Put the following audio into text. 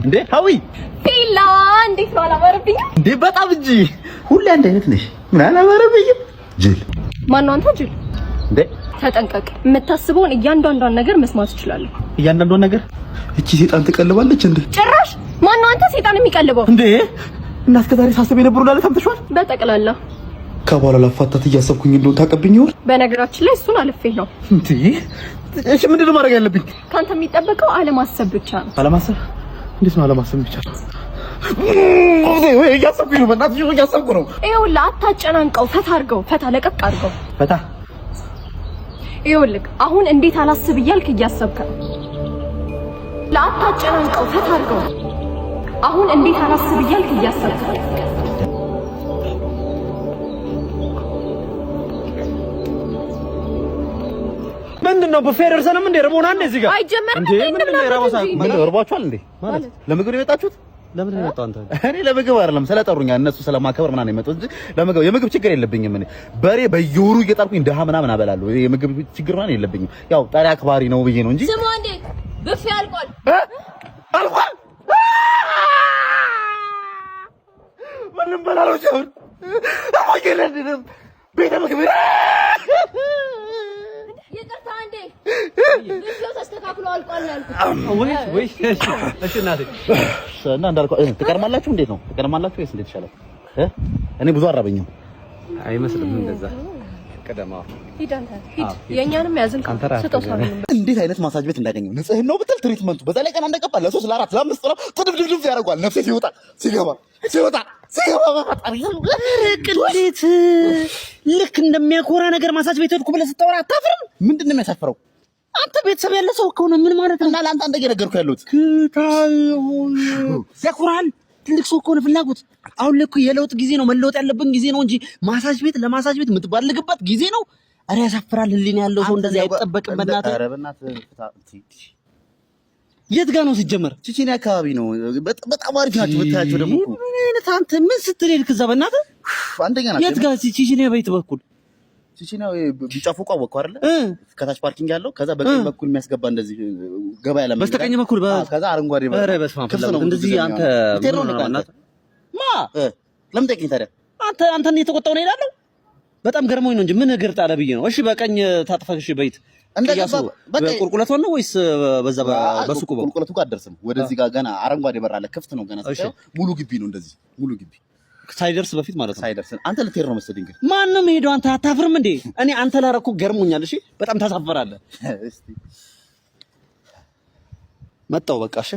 እንዴ ሀዊ። ፊላ፣ እንዴት ነው? አላማረብኝም? እንዴ በጣም እንጂ። ሁሌ አንድ አይነት ነሽ። ምን አላማረብኝም? ጅል። ማነው አንተ ጅል? እንዴ። ተጠንቀቅ። የምታስበውን እያንዳንዷን ነገር መስማት እችላለሁ። እያንዳንዷን ነገር? እቺ ሴጣን ትቀልባለች እንዴ? ጭራሽ ማነው አንተ ሴጣን የሚቀልበው? እንዴ፣ እና እስከ ዛሬ ሳስብ የነበረው ላለ ሰምተሽዋል? በጠቅላላ። ከባሏ ላፋታት እያሰብኩኝ እንደሆነ ታውቅብኝ ይሆን? በነገራችን ላይ እሱን አልፌ ነው። እንዴ፣ እሺ ምንድን ነው ማድረግ ያለብኝ? ካንተ የሚጠበቀው አለማሰብ ብቻ ነው። አለማሰብ? እንዴት ነው አለማሰብ የሚቻለው? እያሰብኩኝ ነው፣ በእናትሽ እያሰብኩ ነው። ይኸውልህ፣ አታጨናንቀው፣ ፈታ አድርገው፣ ፈታ ለቀቅ አድርገው። ፈታ። ይኸውልህ፣ አሁን እንዴት አላስብ እያልክ እያሰብክ ነው። ለአታጨናንቀው፣ ፈታ አድርገው። አሁን እንዴት አላስብ እያልክ እያሰብክ ነው። ምንድን ነው? ቡፌ ደርሰንም እንዴ? ርቦናል እንዴ እዚህ ጋር? አይጀመርም። እንዴ ምንድን ነው የራበው ሰዓት? ምን እርቧችኋል እንዴ? ማለት? ለምግብ ነው የመጣችሁት? ለምን ነው የመጣው አንተ? እኔ ለምግብ አይደለም፣ ስለጠሩኛ እነሱ ስለማከበር ምናምን የመጡት እንጂ ለምግብ የምግብ ችግር የለብኝም። እኔ በሬ በየወሩ እየጣልኩኝ ድሃ ምናምን አበላለሁ። የምግብ ችግር ምናምን የለብኝም። ያው ጠሪ አክባሪ ነው ብዬ ነው እንጂ። ስሙ እንዴ፣ ቡፌ አልቋል። አልቋል። ምንም በላለው ጀምር ቤተ ምግብ። ይቅርታ እንዴ፣ ቡፌው ተስተካክሎ አልቋል ነው ያልኩት። ወይ ወይ፣ እሺ እሺ እናቴ። እና እንዳልከው ትቀርማላችሁ። እንዴት ነው፣ ትቀርማላችሁ ወይስ እንዴት ይሻላል? እኔ ብዙ አራበኝም። አይመስልም እንደዛ፣ ቅደማ። ሂድ አንተ ሂድ፣ የእኛንም ያዝን ስጠው ሳሎን። እንዴት አይነት ማሳጅ ቤት እንዳገኘው! ንጽህናው ብትል treatment ኡ፣ በዛ ላይ ቀን እንደገባ ለሶስት ለአራት ለአምስት ነው ጥድብድብድብ ያደርጓል። ነፍሴ ሲወጣ ሲገባ ሲወጣ ሲገባ በፈጣሪ። ቅሌት! ልክ እንደሚያኮራ ነገር ማሳጅ ቤት ሄድኩ ብለህ ስታወራ አታፍርም? ምንድን ነው የሚያሳፍረው? አንተ ቤተሰብ ያለ ሰው ከሆነ ምን ማለት ነው? እና ለአንተ አንተ እየነገርኩህ ያለሁት ያኮራል። ትልቅ ሰው ከሆነ ፍላጎት አሁን ላይ እኮ የለውጥ ጊዜ ነው፣ መለወጥ ያለብን ጊዜ ነው እንጂ ማሳጅ ቤት ለማሳጅ ቤት የምትባልግበት ጊዜ ነው። ኧረ ያሳፍራል። ህሊና ያለው ሰው እንደዚህ አይጠበቅም። በእናትህ። ኧረ በእናትህ ፍታ። የት ጋር ነው ሲጀመር? ቺቺኒያ አካባቢ ነው። በጣም አሪፍ ናቸው ብታያቸው ደግሞ እኮ። ምን አይነት አንተ ምን ስትል ሄድክ እዛ? በእናትህ። አንደኛ ናቸው። የት ጋር ቺቺኒያ? በየት በኩል? ቺቺኒያ ቢጫ ፎቅ አወቅኸው አይደለ? ከታች parking ያለው፣ ከዛ በቀኝ በኩል የሚያስገባ እንደዚህ ገባ ያለ መንገድ። በስተቀኝ በኩል ከዛ አረንጓዴ ኧረ በስመ አብ! ክፍት ነው። እንደዚህ አንተ ልትሄድ ነው ምን እንዴ ሆነህ ነው? አንተ? ማ? ለምን ጠይቀኝ ታዲያ? አንተ አንተን እየተቆጣሁ ነው እሄዳለሁ። በጣም ገርሞኝ ነው እንጂ ምን እግር ጣለ ብዬ ነው። እሺ በቀኝ ታጥፈህ እሺ በይት እንደገባ ቅያሱ ቁልቁለቷን ነው ወይስ በዛ በሱቁ በኩል? ቁልቁለቱ ጋር አትደርስም። ወደዚህ ጋር ገና አረንጓዴ በር አለ፣ ክፍት ነው ገና ስታየው ሙሉ ግቢ ነው። እንደዚህ ሙሉ ግቢ። ሳይደርስ በፊት ማለት ነው። ሳይደርስ። አንተ ልትሄድ ነው መሰለኝ ግን። ማንም ሄደው አንተ አታፍርም እንዴ? እኔ አንተ ላረኩ ገርሞኛል። እሺ በጣም ታሳፍራለህ። እስቲ መጣው በቃ እሺ።